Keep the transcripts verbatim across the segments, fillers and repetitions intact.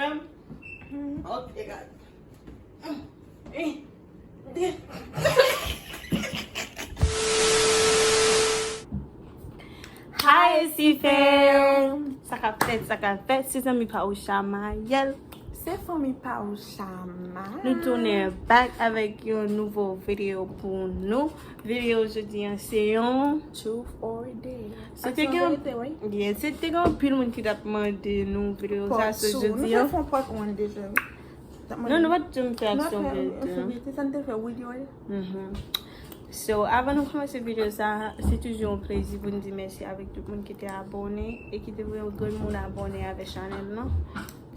Ok, guys. Eh, de- Hi, S C fam! Sa k ap fèt, sa k ap fèt? Se zanmi pa ou Chamayèl. Se fanmi pa ou Chama. Nou tounen back avèk yon nouvo videyo pou nou. Videyo jodi an se yon Truth or dare. Se te gen, yeah, se te gen anpil moun ki t ap mande nou videyo sa, so jodi an. Nou fè fon part one deja. Non, nou pa t janm fè aksyon verite. Sa n te fè, wi, wi. So, avan nou kòmanse videyo sa, se toujou yon plezi pou n di mèsi avèk tout moun ki te abòne e ki te voye yon grenn moun abòne avèk chanèl lan.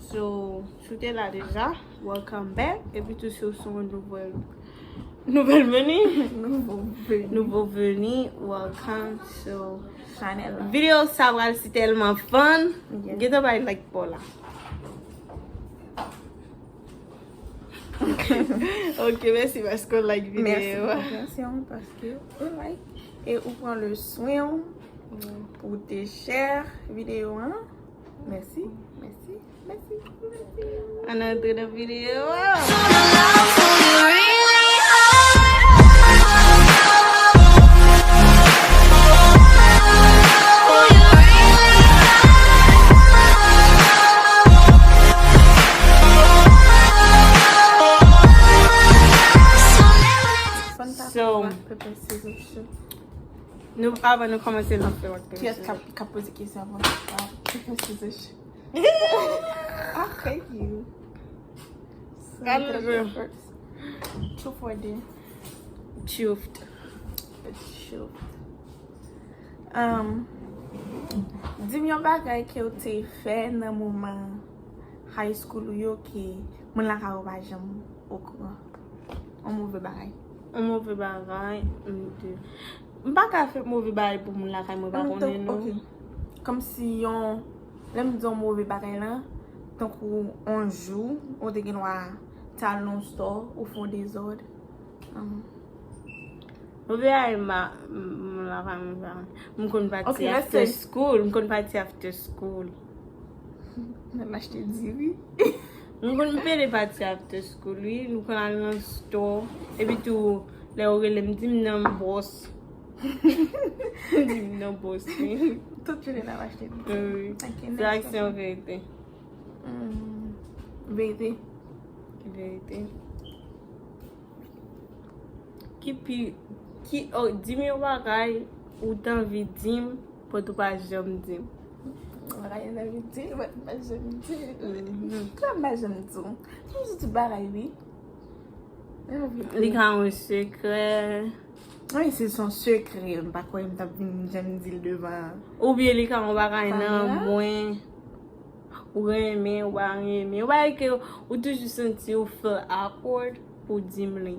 So, si w te la deja, welcome back. Epi tou, si w se yon nouvèl, nouvèl veni, nouvo veni, nouvo veni, welcome. So, chanèl la. Videyo sa pral si tèlman fun. Gentan bay like pa w la. Ok, mèsi paske w like videyo a. Mèsi pou konprannsyon paske ou like e ou pran le swen w pou te share videyo an. Mèsi, mèsi, mèsi, mèsi. Ann antre nan videyo a. So, nou, avan nou kòmanse, n ap fè wak. Kiyès k ap, k ap poze kesyon avan? Pepè sizo cho. I hate you. So, truth or dare? Truth. Truth. Um, di m yon bagay ke w te fè nan moman high school ou yo ke moun lakay ou pa janm okouran. Yon move bagay. Yon move bagay, m te, m pa ka fè move bagay pou moun lakay mwen pa konnen, non. Ok. Kòmsi yon, lè m di yon move bagay lan, tankou yon jou, ou te gen dwa t al nan yon store, ou fè yon dezòd. Move bagay m pa, m, m lakay mwen pa. M konn pati after school, m konn pati after school. Nan achte diri. M konn pede pati after school, wi. Nou konn al nan store. Epi tou, lè yo rele m, di m nan bòs. M di m nan bòs, wi. Tout jounen n ap achte diri. Wi. Ok, se aksyon verite. Hmm. Verite. Verite. Ki pi, ki, oh, di m yon bagay ou t anvi di m, but ou pa janm di m. Yon bagay m t anvi di m, but m pa janm di m. Sa m pa janm di w? Toujou di bagay, wi. Li ka yon sekrè. Wi, si se yon sekrè, m pa kwè m t ap vin janm di l devan. Oubyen li ka yon bagay nan mwen. Ou renmen, ou pa renmen. Ou pa ke ou toujou santi ou feel awkward pou di m li.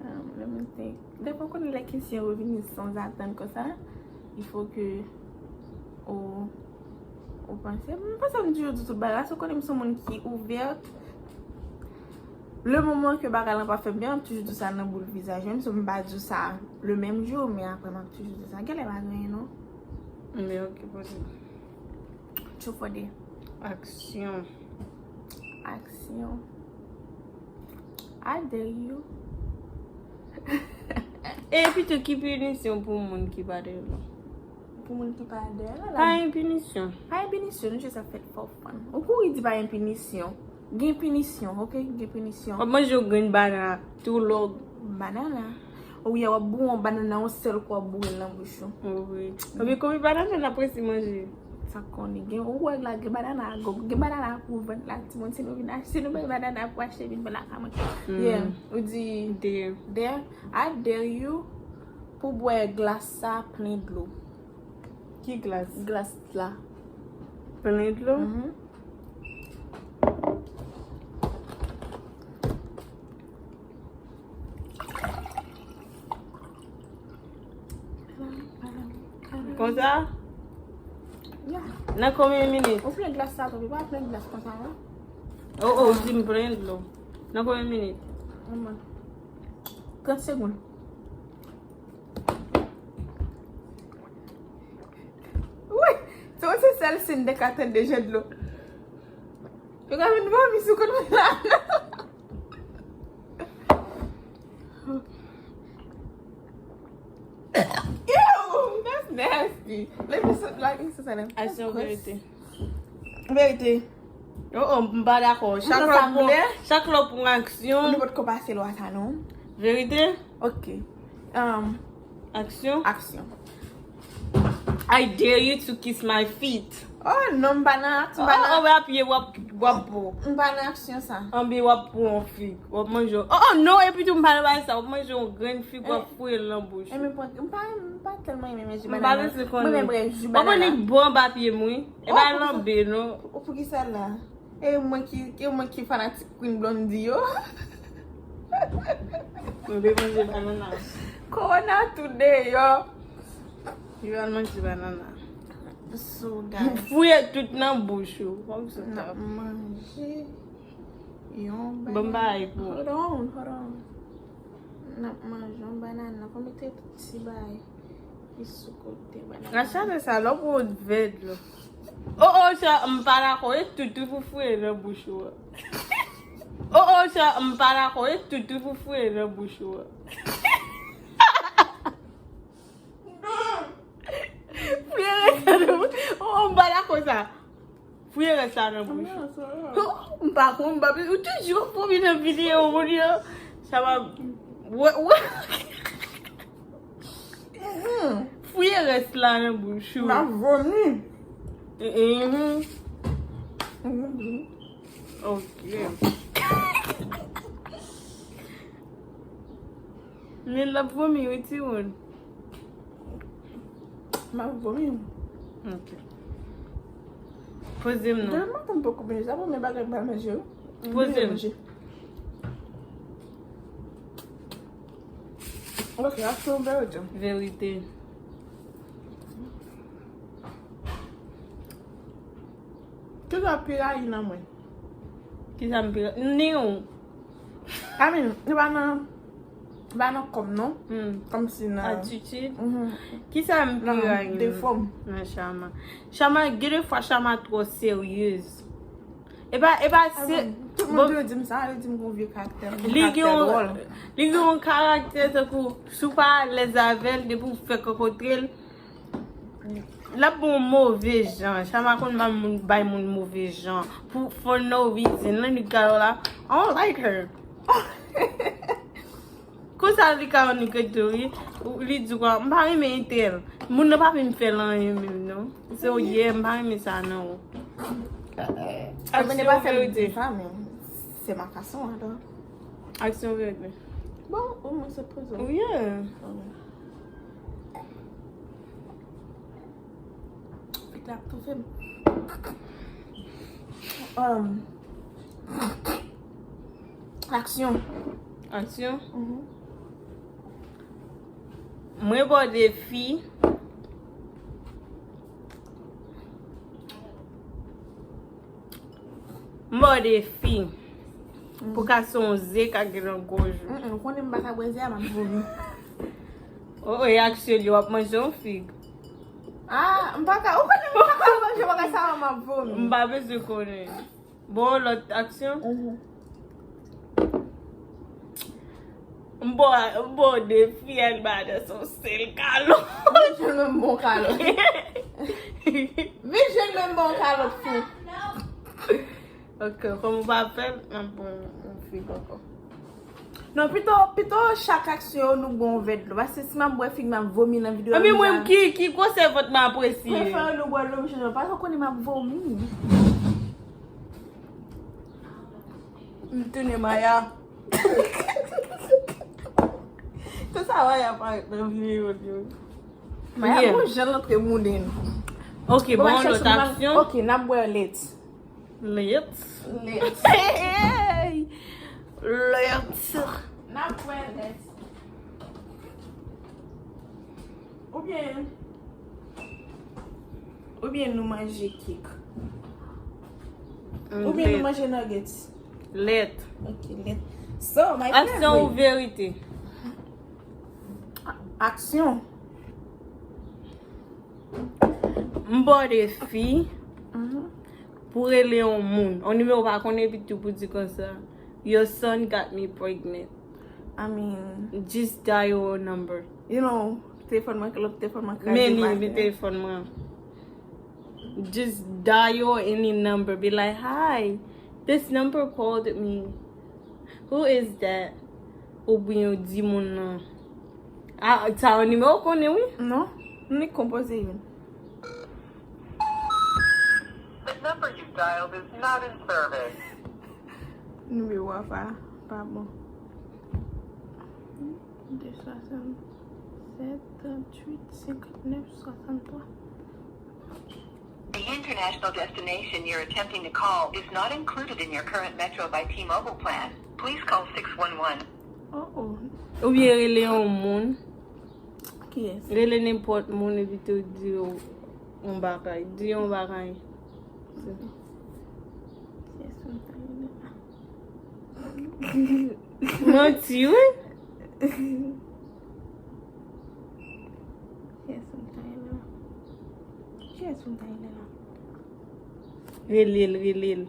Um, let me think. Dèfwa, w konnen lè kesyon yo vini sanzatann konsa, il faut que ou, ou panse. M panse m toujou di tout bagay la, so w konnen m se yon moun ki ouvèt. Le moman ke bagay lan pa fè m byen, m ap toujou di sa nan boul vizaj mwen, so m pa di w sa le menm jou, men apre m ap toujou di sa. Genlè pa genyen non. Men ok, poze. Truth or dare? Aksyon. Aksyon. I dare you. E pito ki pinisyon pou moun ki pa dare la? Pou moun ki pa dare la? Pa gen pinisyon. Pa gen pinisyon, nou jis ap fè l for fun. Ou kouri di pa gen pinisyon. Gen pinisyon, ok? Gen pinisyon. W ap manje yon grenn banana tou lòg. Banana. Ou ye, w ap boure yon banana yon sèl kou, w ap boure l nan bouch ou. Wi. Ebyen, konbyen banana n ap resi manje? Sa konnen. Gen, ou wè la, gen banana a gòg, gen banana pou vant la, timoun, si nou vin achte, si nou bay banana pou achte vin ban lakay mwen. Yeah. Ou di dare. Dare. I dare you pou bwè glas sa plen dlo. Ki glas? Glas la. Plen dlo? Mhm. Konsa? Yeah. Nan konbyen minit? Ou plen glas sa tou, ou pa plen glas konsa non. Oh, oh, ou di m plen dlo. Nan konbyen minit? Trant segonn. Wi, se yon ti Sèl si n te ka tande jan dlo. Yo ka vin vòmi sou kont mwen la. Ew, that's nasty. Let me see, let me see something. Aksyon, verite. Verite. Oh, oh, m pa dakò. Chak lè w pran, chak lè w pran aksyon. Ou pa t ko pase lwa sa non. Verite. Ok. Um, aksyon. Aksyon. I dare you to kiss my feet. Oh non, m pa nan aksyon, m pa nan. Oh, oh, w ap ye, w ap, w ap. M pa nan aksyon sa. Anben w ap pran yon fig, w ap manje yon, oh, oh non, epi tou m pa nan bagay sa, w ap manje yon grenn fig, w ap fouye l nan bouch ou. M pa, m pa tèlman renmen manje banana. M pa bezwen konnen. Mwen menm brè ji banana. W ap annik bò anba pye m wi. E pa lanbe non. Ou poukisa la? E mwen ki, e mwen ki fanatik Queen Blondie yo. Mwen vle manje banana. Kowona tou deyò. Yo al manje banana. So, guys. Fouye tout nan bouch ou. Kòm sa. N ap manje yon banana. Bon bagay pou. Hold on, hold on. N ap manje yon banana. Fò m mete ti bagay ki sou kote banana. Nan chalè sa, lè w pran yon vè dlo. Oh, oh, sa, m pa dakò, e tout, tout pou fouye nan bouch ou a. Oh, oh, sa, m pa dakò, e tout, tout pou fouye nan bouch ou a. Fouye rès la nan bouch. Oh, oh, m pa dakò sa. Fouye rès la nan bouch ou. Oh, m pa konn, m pa bezwen. Ou toujou ap vomi nan videyo moun yo. Sa va. Wè, wè. Fouye rès la nan bouch ou. M ap vomi. Mhm. Ok. Men l ap vomi wi, timoun. M ap vomi. Ok. Poze m non. Demen maten m poko manje, sa premye bagay m pral manje wi. Poze m. Ok, aksyon verite. Verite. Kisa w pi rayi nan mwen? Kisa m pi rayi? Ni yon. I mean, li pa nan, li pa nan kòm non. Hmm. Kòmsi nan atitid. Mhm. Kisa m pi rayi nan defo m? Nan Chama. Chama, gen de fwa Chama twò seryez. E pa, e pa se. Tout moun toujou di m sa, yo di m gon vye karaktè, gon karaktè dwòl. Li gen yon karaktè tankou, si w pa alèz avè l, depi w fèk rankontre l, l ap ba w move jan. Chama konn bay moun, bay moun move jan. Pou, for no reason. Nan nèg kalò la, I don't like her. Konsa li ka annik ret tou wi. Li di w, m pa renmen entèl. Moun nan pa vin fè l anyen menm non. Se w ye, m pa renmen sa nan ou. Aksyon verite. Se ma fason, alò. Aksyon verite. Bon, omwen se poze. Wi. Fik la ap toufe m. Um, aksyon. Aksyon? Mhm. Mwen ba w defi. M ba w defi. Pou ka se yon ze k ap gen nan gòj ou. Mm, mm, ou konnen m pa ka bwè ze a, m ap vomi. O, o, e aksyon li, w ap manje yon fig. Ah, m pa ka, ou konnen m pa ka manje bagay sa yo, m ap vomi. M pa bezwen konnen. Bon, lòt aksyon? Mhm. M ba w, m ba w defi al ba nan se yon sèl kalòt. Vin jwenn mwen m ba w kalòt. Vin jwenn mwen m ba w kalòt fou. Ok, kòm ou pa fè l, m ap pran yon fig ankò. Non, pito, pito chak aksyon yo nou ba w yon vè dlo. Paske si m ap bwè fig, m ap vomi nan videyo. Ebyen mwen, ki, ki gwosè vant m apresye? Prefere nou bwè dlo, m chanje. Paske w konnen m ap vomi. M tounen Maya. Tout sa Maya parèt nan videyo li yo. Maya gon jan l antre moulen. Ok, bon, lòt aksyon. Ok, n ap bwè lèt. Lèt. Lèt. Lèt. N ap bwè lèt. Oubyen, oubyen nou manje kèk. Oubyen nou manje nuggets. Lèt. Ok, lèt. So, my favorite. Aksyon ou verite? Aksyon. M ba w defi. Pou rele yon moun, yon nimewo w pa konnen epi tou pou di konsa, "Your son got me pregnant." I mean, just dial a number. You know, telefòn mwen, lòt telefòn mwen kraze. Men li, li telefòn mwen. Just dial any number. Be like, "Hi, this number called me. Who is that?" Oubyen yo di moun nan. Ah, sa yon nimewo w konnen, wi? Non, m li konpoze youn. The number you dialed is not in service. Nimewo a pa, pa bon. De swasannsèt, tranntuit, senkantnèf, swasanntwa. The international destination you're attempting to call is not included in your current Metro by T-Mobile plan. Please call six one one. Oh, oh. Oubyen rele yon moun. Kiyès? Rele nenpòt moun epi tou di yo yon bagay. Di yon bagay. Kiyès moun sa rele? Manti, wi. Kiyès moun sa rele la? Kiyès moun sa rele la? Rele l, rele l.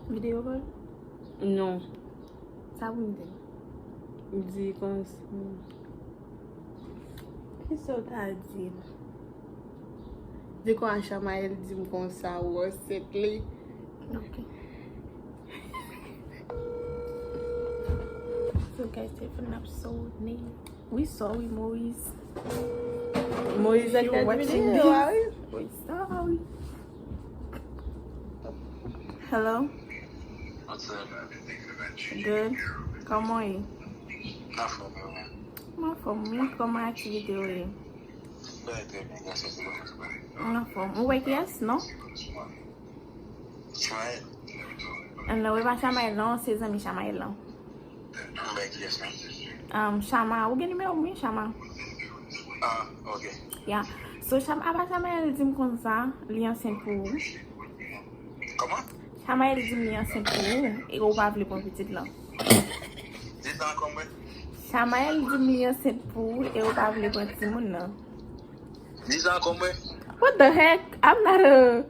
Videyo kòl? Non. Sa pou m di? Di konsa. Kisa w ta di l? Di konsa Chamael di m konsa ou ansent li. Ok. So guys, telefòn ap sone. We sorry, Moise. Moise ak videyo a, wi. We sorry. Hello? Good. Kòman w ye? Anfòm, wi. M anfòm, wi. Kòman aktivite w ye? Bagay trè byen, grasye a Bondye. M anfòm. Ou wè kiyès, non? Chamael. Ann, ou wè pa Chamael, non, se zanmi Chamael, non. M bay kiyès, non? Um, Chama, ou gen nimewo m, wi, Chama. Ah, ok. Ya. So, Chama, apa Chamael di m konsa, li ansent pou ou? Kòman? Chamael di m li ansent pou ou, e ou pa vle pran pitit lan. Di sa ankò, mwen. Chamael di m li ansent pou ou, e ou pa vle pran timoun nan. Di sa ankò, mwen. What the heck? I'm not a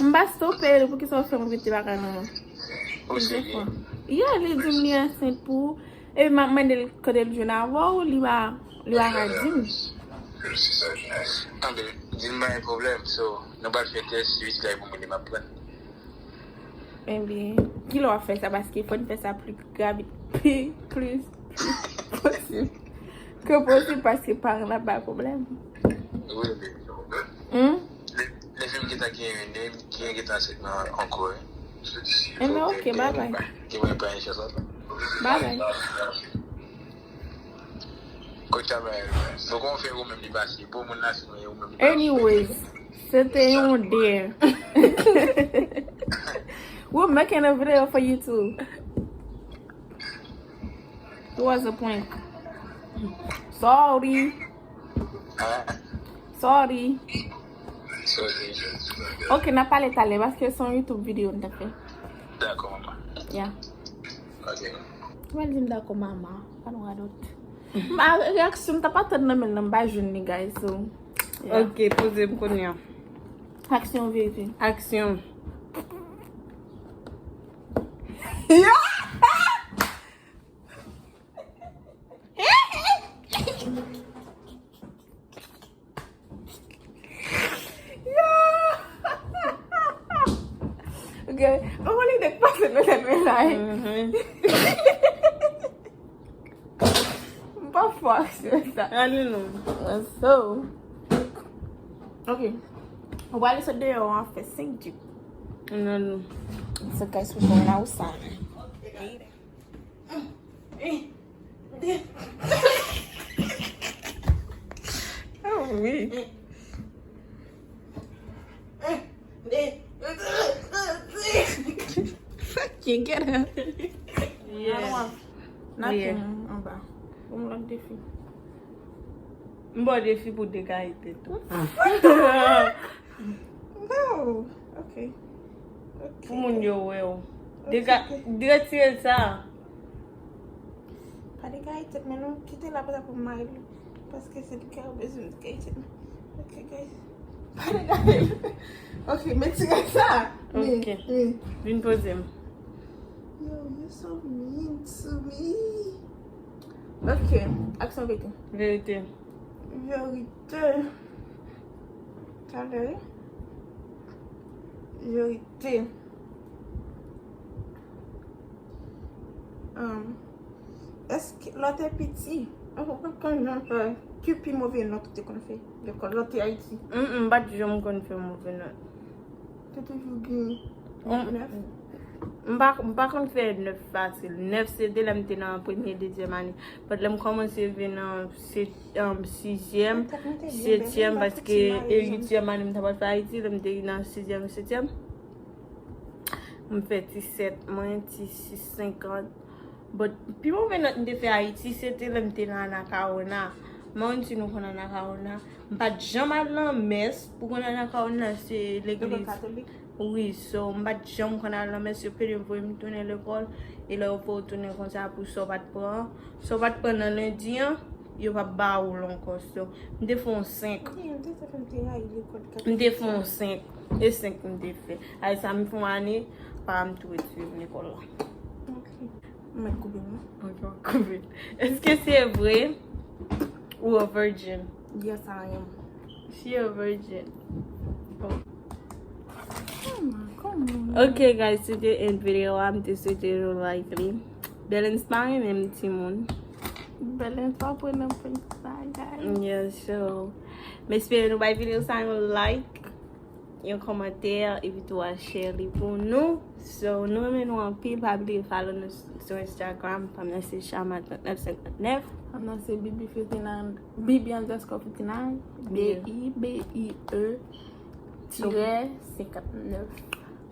M pa stope l, poukisa w fè m rete bagay nan men? Ou serye? Yeah, li di m li ansent pou ou. Epi m ap mande l kote l jwenn avè w, li pa, li pa ka di m. Tande, di l m pa gen pwoblèm, so, nou pral fè tès, si pitit la e pou mwen li m ap pran. Ebyen, kilè w ap fè sa? Paske fò n fè sa pli rapid, pli, pli, pli posib ke posib, paske paran l ap bay pwoblèm. Wi, wi. Hmm? Lè, lè fi m gentan gen, lè fi m gentan ansent nan ankò, wi. Ebyen, ok, bye bye. Gen mwen pa yon chans ankò. Bye bye. Kote travay la? Bon, kòman w fè ou menm li pase? Bon, moun la si mwen, ou menm li pase. Anyways, se te yon dare. We're making a video for you too. It was a prank. Sorry. Ah. Sorry. Sorry. Ok, n a pale talè, paske se yon YouTube video n t ap fè. Dakò, mama. Yeah. Ok. Ou pral di m dakò, mama. Pa nou radot. Ma, reyaksyon m t ap atann nan men l, m pa jwenn li, guys, so, yeah. Ok, poze m kounye a. Aksyon, verite. Aksyon. Yo! Ok, mwen konn lide k pase nan tèt mwen la, wi. Mhm. M pa fò aksyon sa. Ale non. So, ok. Ou prale sot deyò an fè senk jip. Non, non. Se kay sou fon la ou sa. Ah wi. Fuck you, get up. Yeah. Nothing anba. Pou m lòt defi. M ba w defi pou dekayite tou. No. Ok. Ok. Pou moun yo wè w. Ok. Dega-, retire sa. Pa dekayite, men nou kite la pou ta pou mari l. Paske se li ki bezwen dekayite. Ok, guys. Pale Gaëlle. Ok, men ti rad sa. Men, Ok. men. Vin poze m. Yo, you so mean to me. Ok, aksyon verite. Verite. Verite. Talè. Verite. Um, èske lè w te piti, ou konn jan fè ki pi move nòt ou te konn fè lekòl lè w te Ayiti? Mm, m pa t janm konn fè move nòt. Te toujou gen Mm. nèf? M pa, m pa konn fè nèf fasil. Nèf se te lè m te nan premye, dezyèm ane. But lè m kòmanse vin nan se- um, sizyèm, setyèm, paske e uityèm ane m ta pral fè Ayiti, lè m te nan sizyèm, setyèm. M fè ti sèt mwen, ti sis senkant. But pi move nòt m te fè Ayiti, se te lè m te nan Anacaona. Mwen di nou konn Anacaona. M pa t janm al nan mès, ou konn Anacaona se legliz. Katolik? Wi, so m pa t janm konn al nan mès, yo pede voye m tounen lekòl. E lè yo voye w tounen konsa pou sa w pa t pran, sa w pa t pran nan lendi an, yo p ap ba ou l ankò. So, m te fè yon senk. Ok, m te fè m te rayi lekòl M te fè yon senk. E senk m te fè. Ay sa, m fè yon ane, pa m tou retire m lekòl la. Ok. M mèt koupe m. Ok, w ap koupe. Èske se vre ou a virgin? Yes, I am. She a virgin. Oh my God. Ok, guys, se te end video a, m te swete nou like li. Bèlens pa renmen m timoun. Bèlens pa pran nan prank sa, guys. Yeah, so, m espere nou bay video sa yon like, yon kòmantè, epi tou a share li pou nou. So, nou renmen nou anpil, pa bliye follow nou sou Instagram, fanm nan se Shama trant nèf senkant nèf. Fanm nan se Bibi fifty nine, Bibi underscore fifty nine, Yeah. B I B I E tirè senkant nèf.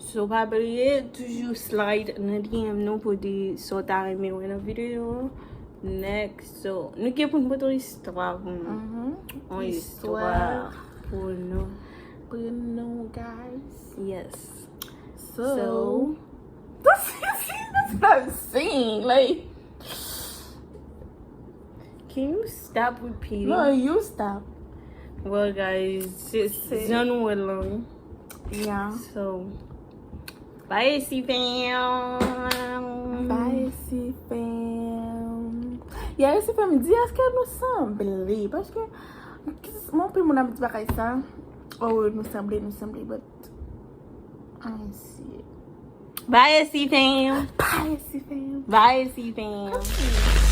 So, pa bliye, toujou slide nan D M nou pou di sa w ta renmen wè nan videyo. Next, so, nou gen pou n pote yon istwa pou nou. Mhm. Yon istwa Istwa. Pou nou. Pou nou, guys. Yes. So, So, that's, that's what I'm saying. Like, can you stop repeating? No, you stop. Well, guys, se Se- jan nou wè l lan, wi. Yeah. So, bye, si fam. Bye, si fam. Yeah, si fam, di èske nou sanble? Paske mwen, anpil moun ap di bagay sa. Oh, nou sanble, nou sanble, but I see it. Bye, si fam. Bye, si fam. Bye, si fam.